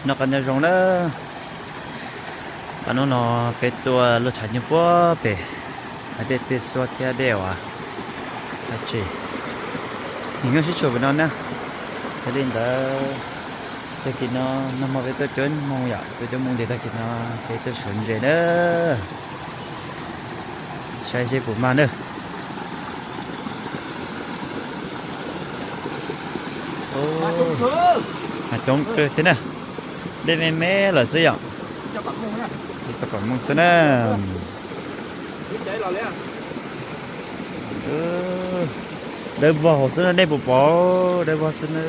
Noj qab nyob zoo na. Qab hnub no peb tuaj luaj tshav nyob puag pem, hais dej tej xuab thiab dej uas dab tsi, nws nyob sib tshuam pem no na. Yog li ntawd, tag kis no, nag hmo peb tuaj cuab moo yom, tuaj cuab moo ces tag kis no peb tuaj sawv ntses na. Saib seb puas mag na. Mas coob kawg thiab na. Dej me me lawm xwb yom. Cov pam mooj xwb na. Dawb vog hauv xwb na, nej puas pom, dawb vog xwb na.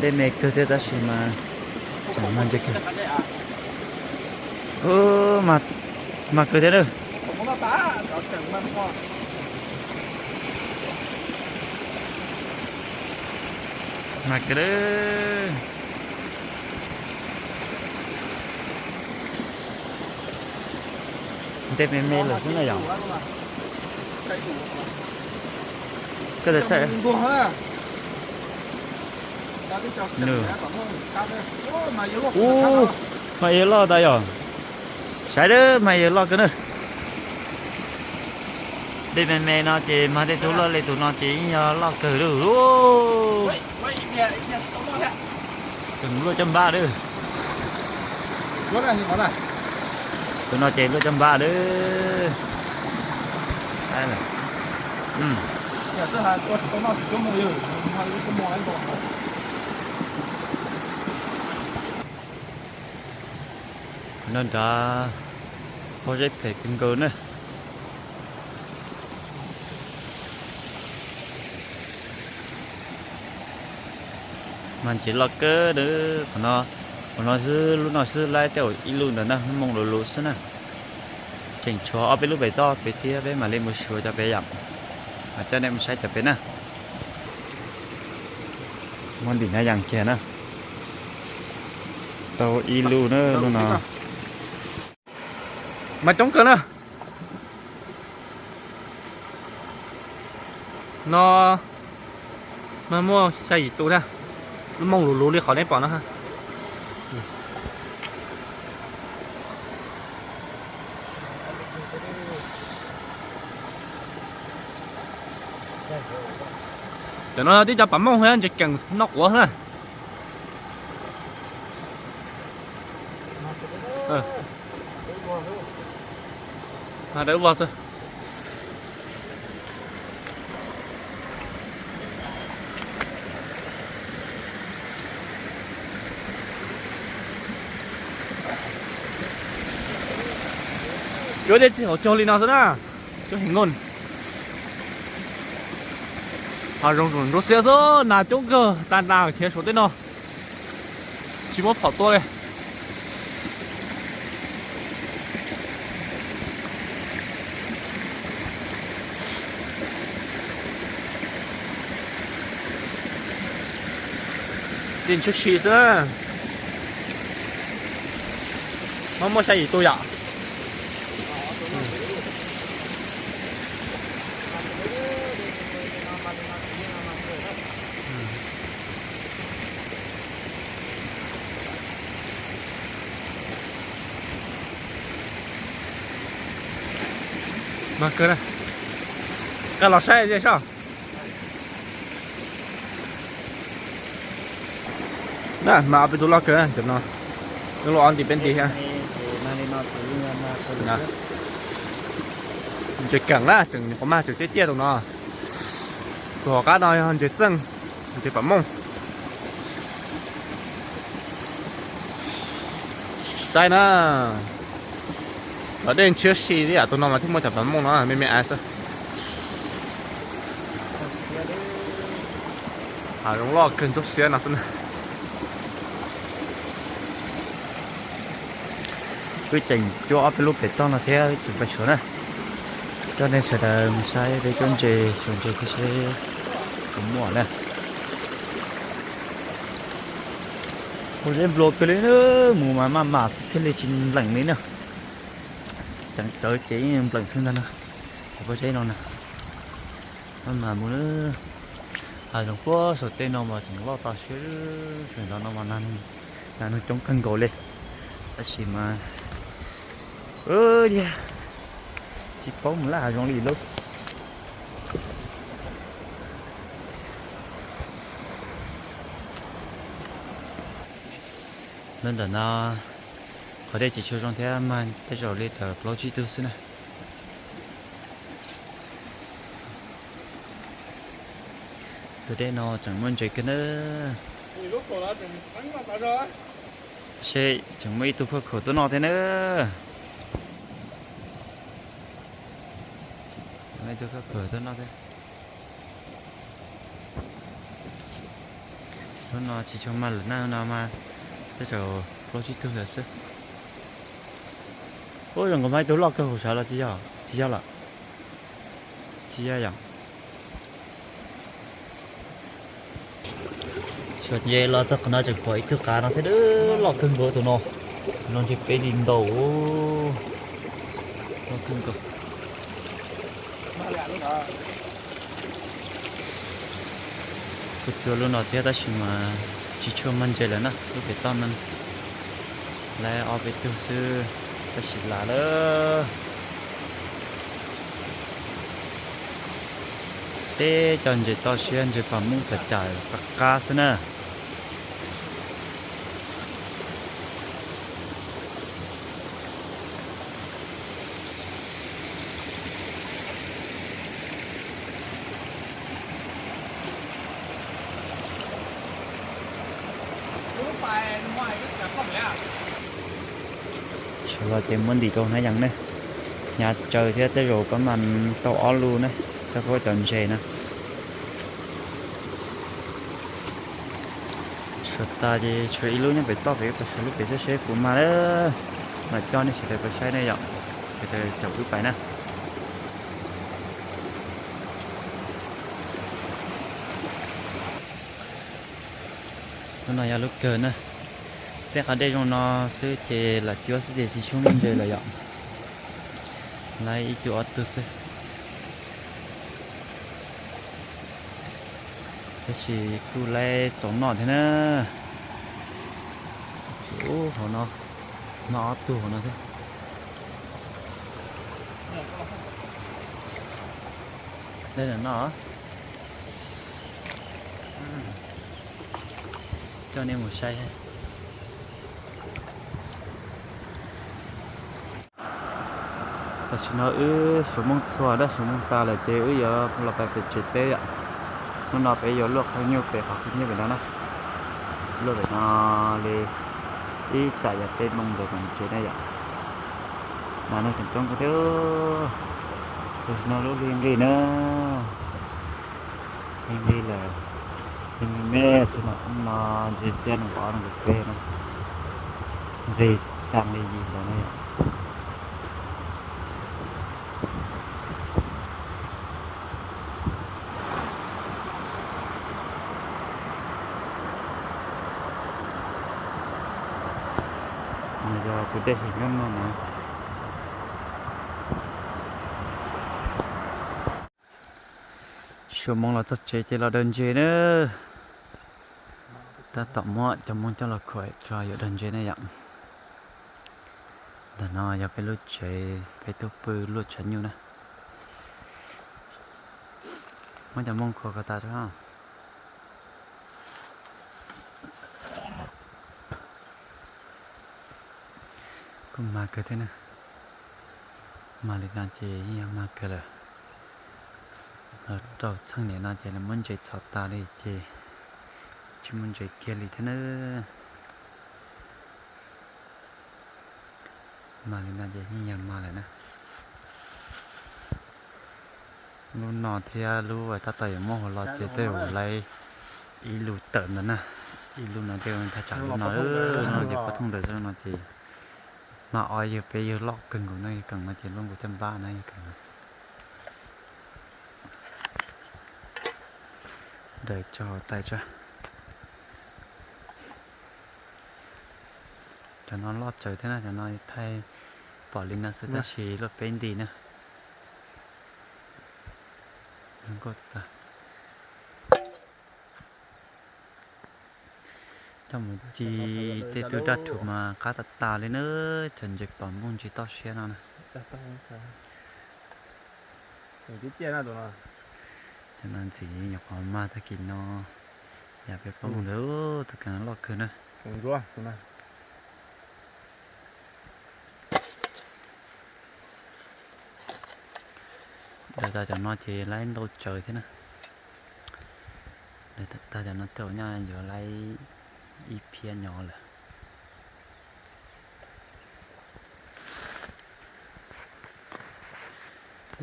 Dej me kawg thiab tab sis mas tseem mag ntses kawg. Mag kawg thiab na. Mag kawg. Dej me me lawm xwb na yom. Koj tas tshaj. Ub, mas yog loj tas yom. Saib dab mas yog loj kawg na. Dej me me no ces mas tej tug loj li tus no ces yeej yog loj kawg li. Luaj caj npab lawm. Tus no ces luaj caj npab lawm. No nrad pob zeb phem kawg nkaus na. Mas ntses loj kawg na. Qhov no, qhov no xwb, lub no xwb laib tej ib lub ntawd na, moo luv luv xwb na. Tseem tshuav ob peb lub pem toj pem thiab, peb mam li mus xyuas cov pem yom. Mas coj nej mus saib cov pem na. Muab ntim na yas kiag na. Tau ib lub na lub no. Mas coob kawg na. No mas muaj xya yim tus thiab. Lub moo luv luv li qhov nej pom no. Cov no tib cov pam mooj thiab ntses keem noj quav na. Dawb vog xwb. Cuab dej txij hauv caug li no xwb na. Cuab heev nkauj. Hav zoov ntsuab xiab xwb, nas coob kawg, tag nas khiav saum tej no. Tsis muab phom tua li. Dej ntshiab si xwb na. Muaj muaj xya yim tus yom. Mag kawg na. Koj los saib seb. Na mas ob peb tus loj kawg cov no. Nws los ob nti peb nti thiab. Ntses keem na, tseem nyuam qhuav mag tseem ciaj ciaj tus no. Tus hauv qab no yog ntses txeej, ntses pam mooj. Saib na, los dej ntshiab si li yam tus no mas thiaj muaj cov pam mooj no me me aiv xwb. Hav zoov loj kawg ntsuab xiab no xwb na. Wb tseem cuab ob peb lub pem toj no thiab wb tseem pais suav na. Coj nej sawv daws mus saib peb cuab ntses, suav ntses thiab seb puas muaj na. Pob zeb nplua kawg li na, mus mas maj mam xwb thiaj li tsis npleem li na. Ceev tsawv ces yeej npleem xwb ntag na. Cov pob zeb no na, maj mam mus na. Hav zoov puag saum tej no mas tseem loj tas siab, sawv ntxov no mas nag Nas nug coob kawg nkaus li, tab sis mas tiag tsis paub mus laj hav zoov li lub. Lub ntawm no qhov dej tsis tshua zoo thiab mag tej zaum li tawm plaub tsib tug xwb na. Tus dej no tseem muaj ntses kawg na. Seb tseem muaj ib tug khuaj khaum tuaj noj thiab na. Ib tug khuaj khaum tuaj noj thiab. Lub no tsis tshua mag lawm na, no mas tej zaum plaub tsib tug lawm xwb. Ub, zoo nkaus mas ib tug loj kawg hauv sav los tsis yog, tsis yog lawm. Tsis yog yom. Suav ntses los txog qhov no tseem pom ib tug qav no thiab, loj kawg nkaus tus no. Tus no ntshe peb li ntau. Loj kawg nkaus. Kuj cua lub no thiab tab sis mas tsis tshua mag ntses lawm na, lub pem toj no lawv ob peb tug xwb, tab sis lam lawm. Peb cov ntses toj siab ntses pas moob pas cam qab qab xwb na. Suav los ces muab ntim rau hnab yees ne. Hnyav tsawv thiab tej zaum pab mas tau ob lub ne, xab phob cov ntses na. Suav tas ces tshuav ib lub nyob pem toj pem, pab suav lub pem xwb seb puas mag lawm. Mam coj nej sawv daws pais saib ne yom. Sawv daws caum wb pais na. Lub no yog lub kawg na. Tej qhov dej zoo no xwb ces lam cuab xwb ces tsis tshua muaj ntses lawm yom. Laib ib tug ob tug xwb. Tab sis kuj laib txaus noj thiab na. Ub, hauv no, no ob tug hauv no thiab. Dej no, coj nej mus saib. Tam sim no wb suav mooj txhua dab suav mooj tas lawm ces wb yuav los pais pem tsev teb yom. Hnub no peb yuav luaj qhov nyuj pem qhov nyuj pem no na. Luaj pem no li ib tsam yog peb moos ntawd pem tsev ne yom. Nas nug tseem coob kawg thiab. Tam sim no lub hli nqis na. Hli nqis lawm. Hli me me xwb no, no ntsis xiab nees nkaum ob nees nkaum peb no. Nqis xyaa li yim ntawd na yom. Nws yog tus dej him nyob no na. Suav moov los txog tsev ces los daws ntses na. Tab tom muab cov moov coj los khuam tso yuav daws ntses ne yom. Ntawm no yog peb lub tsev, peb tuaj pw luaj tshav nyuj na. Muab cov moov khuam kom tas tso. Kuj mag kawg thiab na. Mag li no ces yeej yog mag kawg lawm. Los rau txheej niam no ces lawv muab ntses txhom tas li ces tsis muaj ntses kiag li thiab na. Mag li no ces yeej yog mag lawm na. Lub no thiab lub tab tom yuav muab hauv los ces tej zaum laib ib lub tawm ntawd na. Ib lub no tej thaj tsam lub no, lub no ces pob thooj ntawd xwb no ces mag ob yawg peb yawg loj kawg nkaus no, yawg Keem no ces lub nkaus caj npab no yawg Keem. Daws tso hauv tais tso. Cov no loj tsawv thiab na, cov no thaij pom li no xwb tab sis luaj peb nti na. Zoo nkauj tas. Mus ci tej tug dab rhuv mas qab tas tas li na, cov ntses pam mooj ntsis toj siab no na. Cov no ntxim nyuam qhuav mag tag kis no, yam peb poob ntawd tus keev loj kawg na. Daws tag cov no ces laib ntau tsawv thiab na. Daws tag cov no tej zaum nyaj yuav laib ib phiab nyob lawm.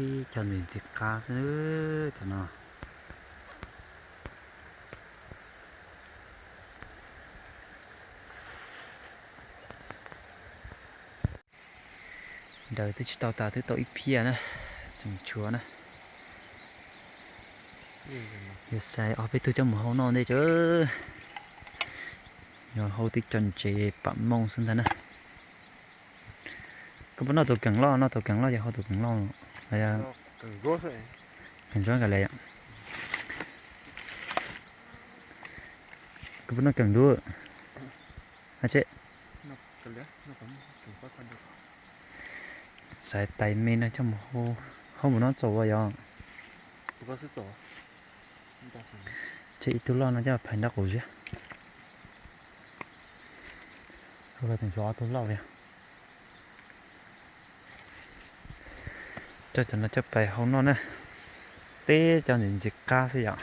Ib co ntxim ntxim qab xwb cov no. Daws twb tsis tau tas, twb tau ib phiab na, tseem tshuav na. Yus xaiv ob peb tug coj mus hau noj ntej, yog hau tej co ntses pam mooj xwb ntag na. Koj puas noj tus keem loj? Noj tus keem loj ces hau tus keem loj. Keem ntsuab kav liam. Koj puas noj keem ntsuab? Xaiv tais me no coj mus hau mus no txaus as yog. Tseg ib tug loj no coj phais nrab qaum ziab. Hau los tseem tshuav ob tug loj li. Coj cov no coj pais hau noj na. Teb cov ntxim ntxim qab xwb yom.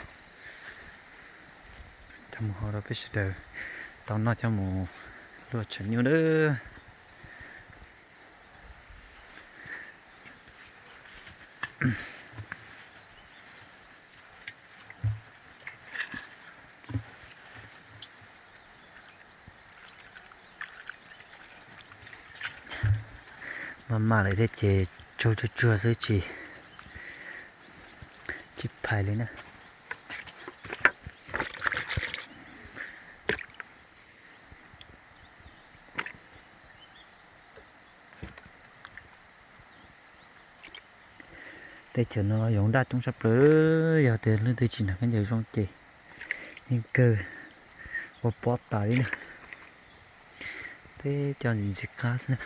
Coj mus hau rau peb sawv daws tau noj coj mus luaj tshav nyuj nawb. Maj mam lawm thiab ces tsaug tsuag tsuag xwb tsis, tsis phais li na. Teb chaws no yoov daj coob sab plaws, yog tias leej twg tsis hnav khaub ncaws zoo ces yeej kawg ua pob tas li na. Teb cov ntxim ntxim qab xwb na.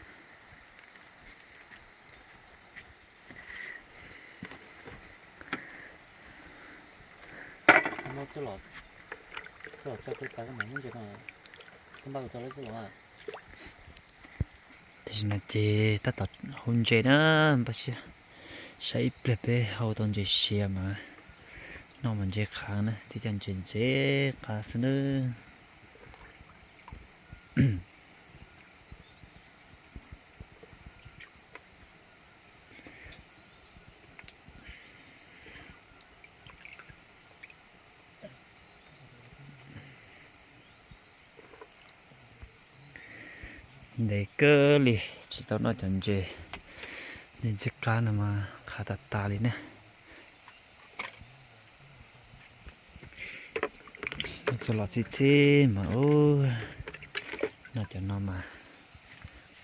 Tam sim no ces tab tom hau ntses na, npaj siab saib ib pliag peb hau tau ntses siav mas noj mas ntses qab na, teb cov ntses ntxim qab xwb nawb. Ntev kawg li tsis tau noj cov ntses, ntses ntxim qab no mas qab tas tas li na. Txog los txhij txhij mas ub, noj cov no mas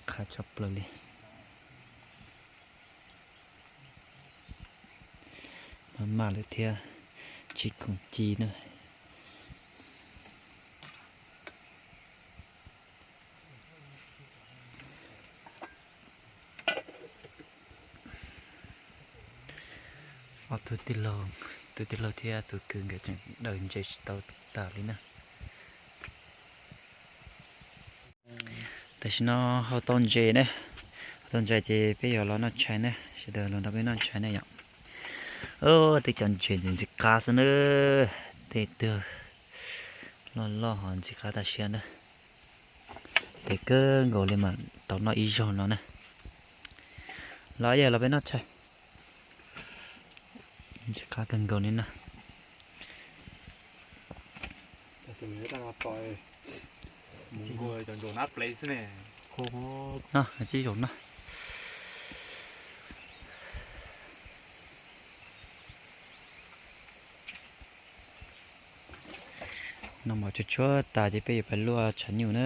qab tshaj plaws li. Maj mam lawm thiab, tsis khoom ci na. Ob tug tij laug, tus tij laug thiab tus kwv nkawd tseem daws ntses tsis tau tas li na. Tam sim no hau tau ntses na, hau tau ntses ces peb yuav los noj tshais na, sawv daws los nrog peb noj tshais na yom. Tej cov ntses ntxim ntxim qab xwb na, tej twg loj loj ho ntxim qab tas siab na. Ntev kawg nkaus li mas tau noj ib zaug no na. Los yog los peb noj tshais. Ntxim qab kawg nkaus li na. No, tsib zaug no. Noj mov tshuav tshuav tas ces peb yuav pais luaj tshav nyuj na.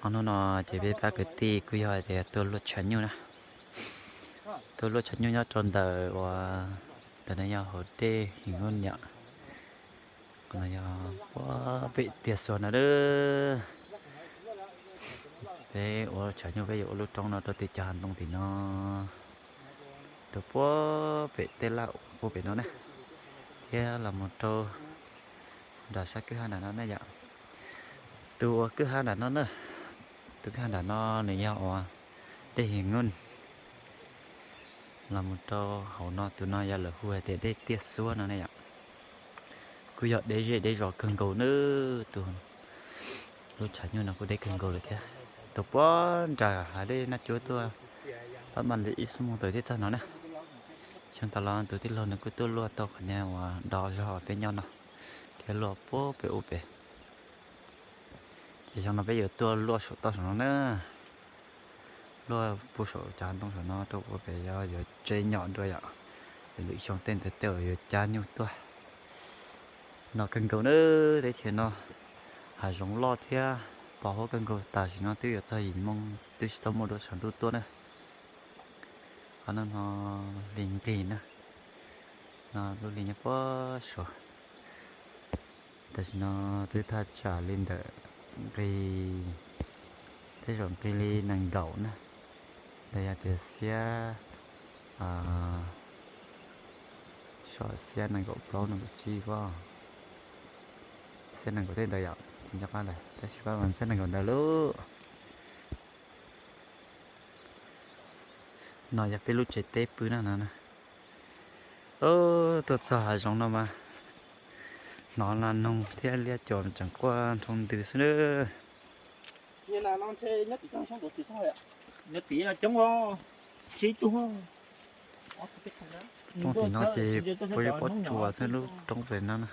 Ob hnub no ces peb pab kwv tij kuj yog hais tias tuaj luaj tshav nyuj na. Tuaj luaj tshav nyuj nyob rau ntawm uas Ntawm no yog hauv dej His Nyooj yom. Qhov no yog puag pem tiaj xuab no a. Peb ua tshav nyuj peb yuav ua lub roob no rau tim cov hav ntoo tim no, rau puag pem tej laj puag pem no na, thiab los mus rau nram sab kwj ha nram no na yom. Tus uas kwj ha nram no na, tus kwj ha nram no nws yog uas dej His Nyooj los mus rau hauv no, tus no yog lawv hu hais tias dej tiaj xuab no ne yom. Kuj yog deb zej deb zos kawg nkaus na, tus lub tshav nyuj no kuj deb kawg nkaus lawm thiab. Tus puag nram hav dej Naj Cuab tuaj, pab mam li ib xuab moos tawm thiaj txog no na. Xyoo tas los tus tij laug nws kuj tuaj luaj tau qhov niag uas do zog peb nyob no, thiab luaj puag pem ub pem. Ces xyoo no peb yuav tuaj luaj saum toj saum no na, luaj puag saum cov hav ntoo saum no rau puag pem, yog yuav tseb nyom dua yom. Lwm xyoo tej ntawd tej uas yuav cab nyuj tuaj. No kawg nkaus na, teb chaws no hav zoov loj thiab pos huab kawg nkaus, tam sim no twb yuav txog yim moo twb tsis tau muaj dua tshav ntuj tuaj na. Qhov no no hli nqig na, no lub hli nyob puag saud. Tam sim no twb thaj tsam li ntawm nqi, tej zaum nqi li nees nkaum na, los yog tias xiab, sov xiab nees nkaum plaub nees nkaum tsib pob, xiab nees nkaum tej ntawd yom, tsis nco qab lawm tab sis pab mas xiab nees nkaum ntawd lauj. No yog peb lub tsev teb pw na no. Tuaj txog hav zoov no mas hnov nas noog thiab liab cuam tseem quaj nroo ntws xwb na. Roob tim no ces puas yog pob tsuas xwb lub roob pem no na.